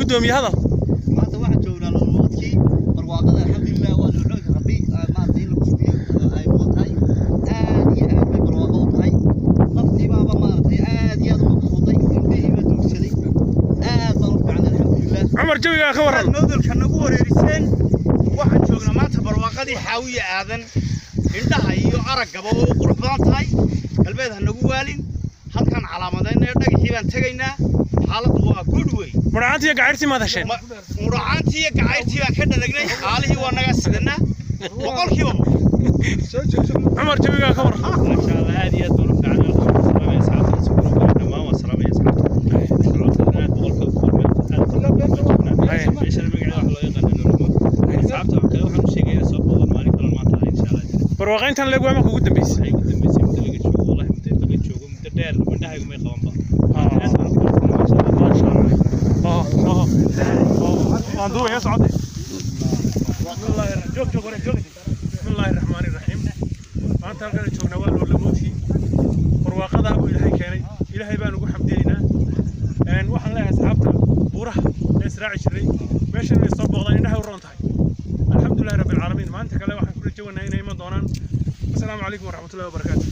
Guddoomiye, hadal. Maanta waxaan joognaa nolomoodkii barwaaqada. Alxamdulilah, waa nimcooyinka Rabbi maaragtay in lagu shubiyo ay mudan tahay. Aad iyo aad bay barwaaqo u tahay. Naftiibaaba maaragtay aad iyo aad u mabsuuday, indhihii baa doogsaday. Aad baan u fiican, alxamdulilah. Cumar, jawigaa ka warran. Nodolka nagu wareeriseen. Waxaan joognaa maanta barwaaqadii Xaawiya Aadan, indhaha iyo araggaba oo u qurux badan tahay. Galbeed ha nagu waalin. Halkaan calaamadaynaya dhagaxii baan tegaynaa. Xaaladdu waa good wey. Mudhacaantii iyo gacayrtii maad hesheen? Muracaantii iyo gacayrtii baan ka dhadagnay. Xaalihii waa naga sidanaa 100%. Cumar, jawigaa ka warran. Masha Allah, aad iyo aad baan u fiican. Salaamaya asxaabta si kula dhammaan, waan salaamaya asxaabta socodka. Aad 100% meel aad u joognaa. Meeshana magaceeda waxa loo yaqaana Nolomood. Asxaabta wax kale waxaan u sheegaya soo booqan maalin kale maanta ah, insha Allah. Barwaaqayntan leeg waa marka ugu dambeysay? Waxay ugu dambeysay muddo laga joogo, wallahi muddo inta laga joogo, muddo dheer indhahaygu may qabanba. Aad baan u faraxsanahay, masha Allah. Maasha Allah. Oh oh, waan duubaya, socode. Joog, joog, wareeg, joog. Bismillaahi raxmaani raxiim. Maanta halkaan joognaa waa Loolamoodkii barwaaqadaa buu Ilaahay keenay. Ilaahay baan ugu xamdiyeynaa. Waxaan leeyahay asxaabta buuraha ee israaci jiray meeshan inay soo booqdaan, indhahay u roon tahay. Alxamdulilahi rabbi alcaalamiin. Maanta kale waxaan ku rajawanaa inay iman doonaan. Asalaamu calaykum waraxmatullahi wabarakaatu.